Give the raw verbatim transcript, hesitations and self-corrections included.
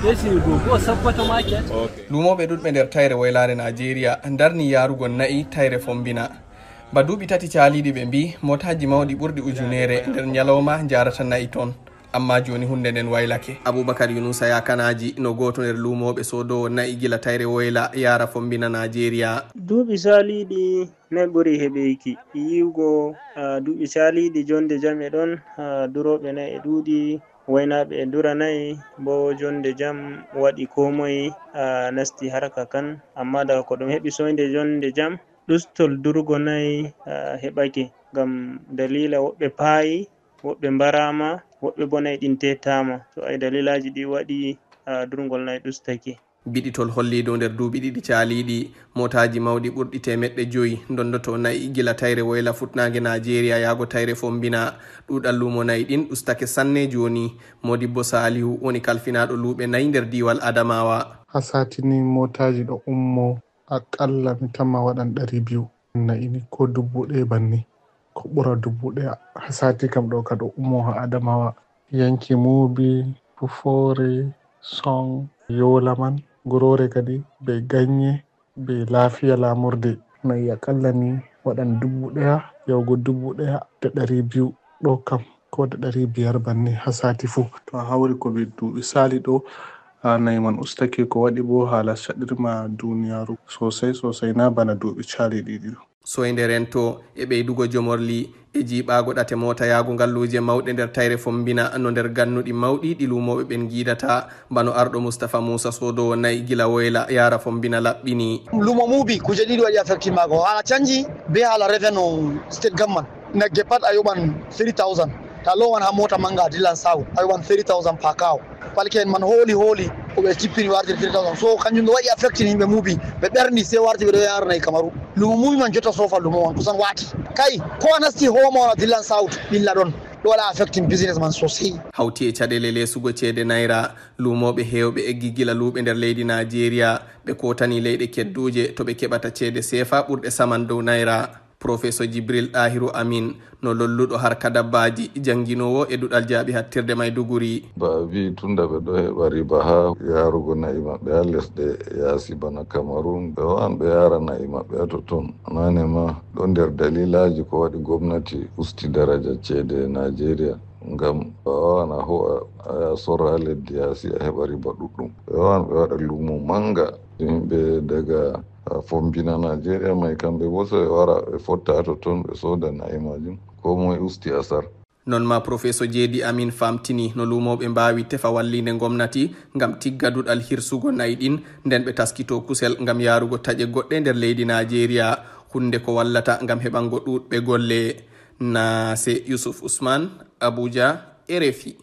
Esi go go Sakkwato market. Luumooɓe ɗuɗɓe nder tayre woylaare Najeriya darni yaarugol na'i tayre Fombina. Ba duuɓi tati caaliiɗi ɓe mbii mootaaji mawɗi ɓurɗi ujuneere nder ñalawma njaarata na'i ton. Amma jooni hunnde nden waylake. Abubakar Yunusa Yakanaaji no gooto nder luumooɓe soodoowo na'i gila tayre woyla yaara Fombina Najeriya. Duuɓi caaliiɗi na'i ɓuri heɓeyki. Yi'ugo, ah, duuɓi caaliiɗi jonde jam e ɗon, ah, durooɓe na'i e ɗuuɗi, waynaaɓe e dura na'i bo jonde jam waɗi koo moye, ah, nasti harka kan. Amma daga ko ɗum heɓi soynde jonde jam, ɗustol durgo na'i, ah, heɓake. Ngam daliila woɓɓe paayi, woɓɓe mbaraama, woɓɓe bo na'i ɗin teetaama. To ay daliilaaji ɗi waɗi, ah, durngol na'i ɗustake. Biɗitol holli dow nder duuɓi ɗiɗi caaliiɗi, mootaaji mawɗi ɓurɗi teemeɗɗe jowi ndondoto na'i gila tayre woyla fuɗnaange Najeriya yaago tayre Fombina. Ɗuuɗal luumo na'i ɗin ɗustake sanne jooni. Modibbo Salihu woni kalfinaaɗo luuɓe na'i nder diiwal Adamawa. Ha sati ni mootaaji ɗo ummo aƙalla mi tamma waɗan ɗari biyu. Na'i ni ko dubbu ɗaya banni, ko ɓura dubbu ɗaya ha sati kam ɗo ka ɗo ummo ha Adamawa. Yanki Mubi, Fufore, Song, Yola man, Gorore kadi be Ganye, be Lafiya Lamurde. Na'i aƙalla ni waɗan dubbu ɗaya yahugo dubbu ɗaya da ɗari biyu ɗo kam, ko da ɗari biyar banni ha sati fu. To a hawri ko ɓe duuɓi sali ɗo, ha na'i man ustake, ko waɗi bo hala saɗirma duniyaru sosai sosai, na bana duuɓi cali ɗiɗi ɗo. Soynde rento e ɓeydugo jomorli e jiiɓaago ɗate moota yaago ngalluuje mawɗe nder tayre Fombina no nder gannuɗi mawɗi ɗi luumooɓe ɓen ngiidata, bano arɗo Mustapha Musa soodoowo na'i gila Woyla yaara Fombina laɓɓini. Lumo Mubi kuje ɗiɗi waɗi affected maako, haala canji be haala revenue state government. Nagge pat a yoɓan three thousand, ta lowan ha moota manga a dillan south a yoɓan three thousand per cow. Palki en man hooli hooli ko ɓe tippini wartiri three thousand, so kanjum ɓe waɗi affecting yimɓe Mubi, ɓe ɓerni sei warti ɓe ɗo yarana e Kamaru. Lumo Mubi man jotta sofa lumo on kusan wati. Kai ko a nasti homa on a dillan south ɓilla ɗon, ɗo waɗa affecting business man sosai. Hawti e caɗeele leesugo ceede naira, luumooɓe heewɓe eggi gila luuɓe nder leydi Naajeeriya, ɓe kootani leyɗe kedduuje to ɓe keɓata ceede seefa ɓurɗe saman dow naira. Professor Jibril Ɗahiru Amin no lolluɗo harka dabbaaji, jannginoowo e duɗal jaaɓi hattirde Maiduguri. Ba a vi'i tunda ɓe ɗo heɓa riba haa yaarugo na'i maɓɓe haa lesɗe yaasi bana Kamarun, ɓe wawan ɓe yaara na'i maɓɓe haa totton. Naane ma ɗo nder daliilaaji ko waɗi gomnati usti daraja ceede Naajeeriya, ngam a wawan a ho'a a yaha sorra haa leddi yaasi a heɓa riba ɗuɗɗum. Ɓe wawan ɓe waɗa luumo mannga, yimɓe daga a Fombina Naajeeriya may, kamɓe boo sey ɓe wara ɓe fotta haa totton, ɓe sooda na'i maajum, koo moy usti asar. Non maa Profeso Jeedi Amin faamtini no luumooɓe mbaawi tefa walliinde ngomnati ngam tigga duɗal hirsugo na'i ɗin, nden ɓe taskitoo kusel ngam yaarugo taƴe goɗɗe nder leydi Naajeeriya, hunnde ko wallata ngam heɓango ɗuuɗɓe golle. Naase Yusuf Usman, Abuja, R F I.